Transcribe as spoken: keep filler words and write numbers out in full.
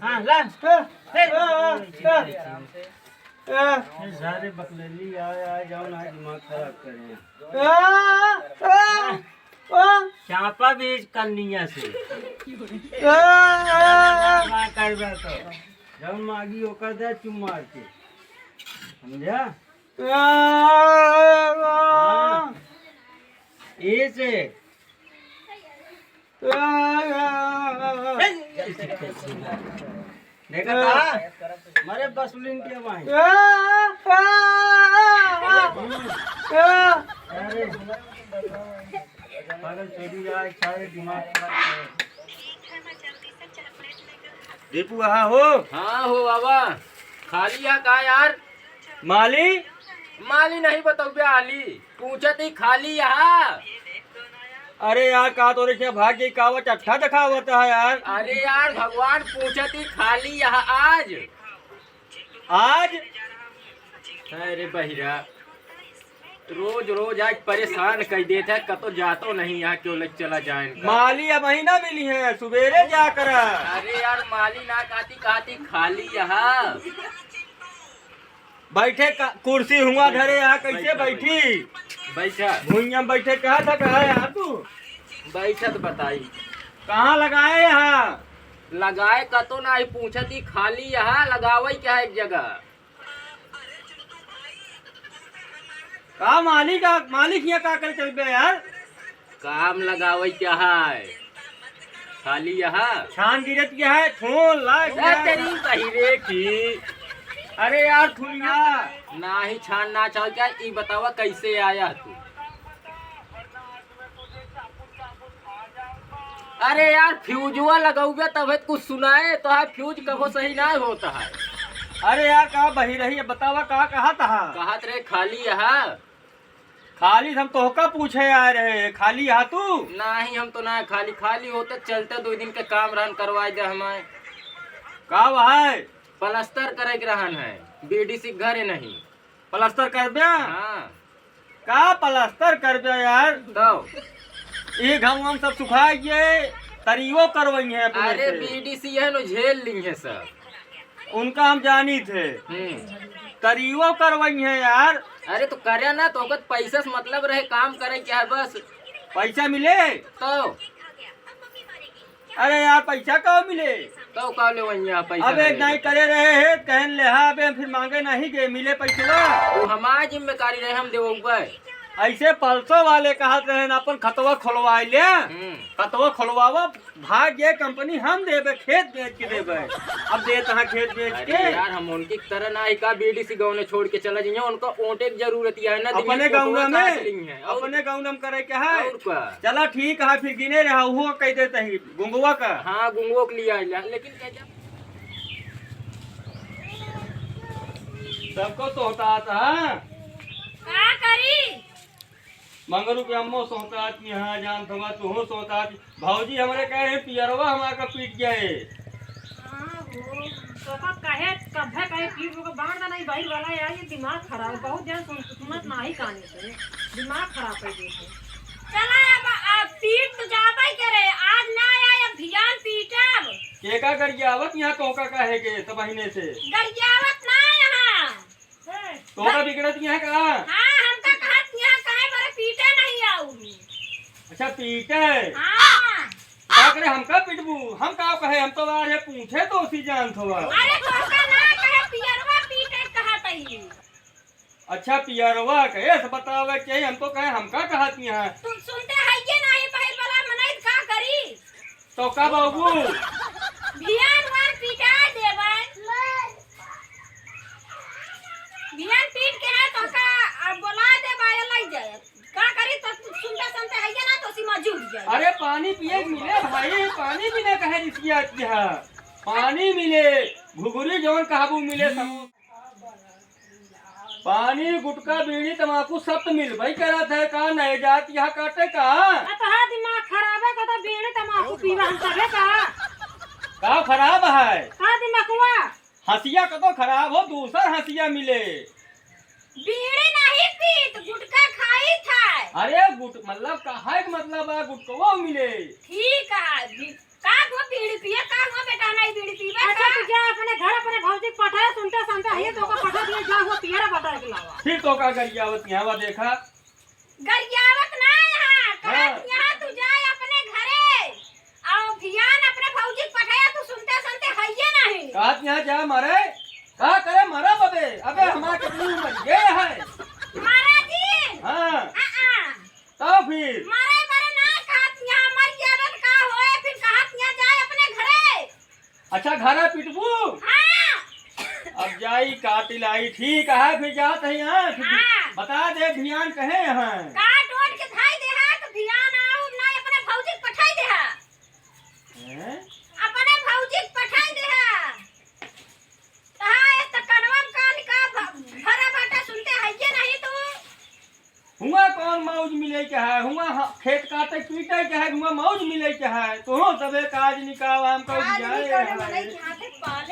हाँ, ला। ए, ए, ए, ए, ए। ये सारे बकलेली आए, आए, जाओ ना, दिमाग खराब करें। ए, ए, ए। चापा भी इस कन्निया से। ए, ए, ए। ना करबे तो। जब मागी ओकर दे चुम्मा के। समझा? ए, ए, ए। हाँ। ए, ए, ए, ए। देखा था? मरे बसुलिन के माई। ए, ए, ए, ए। अरे, पागल चोरी आए, सारे दिमाग खराब करे। दीपू, कहाँ हो? हाँ हो बाबा, खाली है का यार? माली? माली नहीं बतौबे आली, पूछत ही खाली यहाँ। अरे यार, का तोरे क्या भाग गई, का वो चट्ठा दिखावत है यार? अरे यार, भगवान पूछत ही खाली यहाँ आज। आज? अरे बहिरा, रोज रोज आज परेशान कर देत है, कतो जातो नहीं यहाँ, क्यों ले चला जाए इनका? माली अब ही ना मिली है, सुबेरे जा कर। अरे यार, माली ना कहती, कहती खाली यहाँ। बैठे का, कुर्सी हुआ धरे यहाँ, कैसे बैठा, बैठी? बैठा। भुइयां बैठे कहा था, कहा यहाँ तू? बैठा तो बताई। कहाँ लगाए यहाँ? लगाए कतो ना, पूछत ही खाली यहाँ, लगावे क्या है एक जगह? का मालिक, आ, मालिक यहाँ का करे चल गया यार? काम लगावे क्या है? खाली यहाँ? छान गिरत क्या है? थोन ला ए, क्या? तेरी बहिरे की। अरे यार, थुलिया। ना ही छान ना चाहो क्या? ई बतावा कैसे आया तू? अरे यार, फ्यूजवा लगौबे तबे कुछ सुनाए, तो है फ्यूज कबो सही ना होता है। अरे यार, का बही रही है, बतावा का कहत हा? कहत रहे खाली यहाँ। खाली हम तोहका पूछे आए रहे, खाली हा तू? नहीं, हम तो ना खाली, खाली होते चलते दो दिन के काम रहन करवाए दे हमारे। का वहाय? प्लास्टर करे के रहन है, बीडीसी के घरे नहीं। प्लास्टर करबे? हाँ। का प्लास्टर करबे यार? तो? ई घाम वाम सब सुखा गए, तरियो करवई है अपने अरे से। बीडीसी है नो, झेल ली है सब। उनका हम जानी थे। हम्म। तरियो करवई है यार। अरे तो करे ना, तो ओकर पैसा से मतलब रहे, काम करे क्या है बस। पैसा मिले? तो? अरे यार, पैसा का मिले? तो का ले वहीं यहाँ पैसा अबे नहीं नहीं करे रहे हैं, कहन ले हाँ, अबे फिर मांगे नहीं गए, मिले पैसवा। तू हमार जिम्मेदारी रहे, हम देवउबे। ऐसे पल्सो वाले कहत रहे न, अपन खतवा खोलवाए ले। हम्म। खतवा खोलवावा, भाग गए कंपनी, हम देबे, खेत बेच के देबे। अब देत हाँ खेत बेच अरे के। यार, हम उनकी तरह ना ही का बीडीसी गाँव ने छोड़ के चला जाइए, उनको ओटे की जरूरत ही है ना, अपने दिमाग गाँव में, कहाँ से लेंगे? और अपने गाँव में करे क्या है? और का? चला ठीक है, फिर गिने रहा, वो कह देते ही। गुंगवा का? हाँ, गुंगवा के लिए आइला, लेकिन कह जा। सबको सोहतात हा? का करी? मंगरू के अम्मो सोहतात की हाँ, जान थवा, तुहो सोहतात। भौजी हमरे कहे, "पियरवा हमार का पीट गए।" हाँ, वो तो का कहे, कभे कहे पीट को बांट देना, ई बहिर वाला यार, ये दिमाग खराब है, बहुत देर सुन, सुनत नाही काने से, दिमाग खराब कर देते। चला अब, अब पीट तो जाबे करे, आज ना आए, अब भियान पीटब। के का गरियावत यहाँ तोका काहे के तबहिने से? गरियावत ना यहाँ। तोका बिगड़त यहाँ का? हाँ, हमका कहत यहाँ काहे बरे पीटे नहीं आऊ। अच्छा, पीटे? हाँ। का करे हमका पिटबू? हम का कहे, हम तो आ रहे पूछे तो उसी जान थवा। अरे तोका ना कहे, पियरवा पीटे कहत ही। अच्छा, पियरवा कहे से बतावे के, हम तो कहे, हमका कहत यहाँ। तुम सुनते है ये नहीं, बहिर वाला मनई का करी? तो का बाबू? भियान वार पिटा देबे। भियान पीट के है तो का, आ, बोला देबे, लई जाए। का करी तो सुनते सुनते है ये ना तो सीमा जुड़ जाए। अरे पानी पिए के मिले भाई, पानी भी ना कहे रिसिया किया। पानी मिले, घुघुरी जौन कहबू मिले सब। पानी, गुटखा, बीड़ी, तमाकू सब तो मिलबे करत है, का नए जात यहाँ काटे का? अतहा दिमाग खराब है, कतो बीड़ी तमाकू पीवा हम सभे का? का खराब है? का दिमागवा? हंसिया कतो खराब हो, दूसर हंसिया मिले। बीड़ी नहीं पीत, गुटखा खाई था। अरे गुट-, मतलब का है कि मतलब है गुटखवा मिले। ठीक है, बी-, का हुआ बीड़ी पिए, का हुआ बेटा नहीं बीड़ी पीवे, अच्छा, का फिर तो का गरियावत यहाँ बा, देखा। गरियावत ना यहाँ, हाँ। कहत यहाँ तू जाए अपने घरे। अउ भियान अपने भौजी के पठाया, तू सुनते सुनते हइये नहीं। कहत यहाँ जा मारे, का करे मारा बबे? अबे हमार कितनी उम्र ये है? मारा जी। हाँ। आ, आ। तो फिर? मारे मारे ना कहत यहाँ मर जावे त का होए, फिर कहत यहाँ जाए अपने घरे। अच्छा, घरे पिटबू? हाँ। अब जाई काटिल आई, ठीक है, फिर जात है यहाँ, फिर हाँ। बता दे भियान कहे हैं। काट ओट के धाई दे हा, तो भियान आऊ ना अपने भौजी के पठाई दे हा। हैं? अपने भौजी के पठाई दे हा। हाँ, ये तो कनवा में कान का भ-, भरा बाटा सुनते हइये नहीं तू। हुआं कौन मौज मिले के है? हुआं ह-, खेत काटे पीटे के है, हुआं मौज मिले के है। तोहो सबे काज निकाल, हम कहू काज जाए निकाले हैं। मनई के हाथे पाले।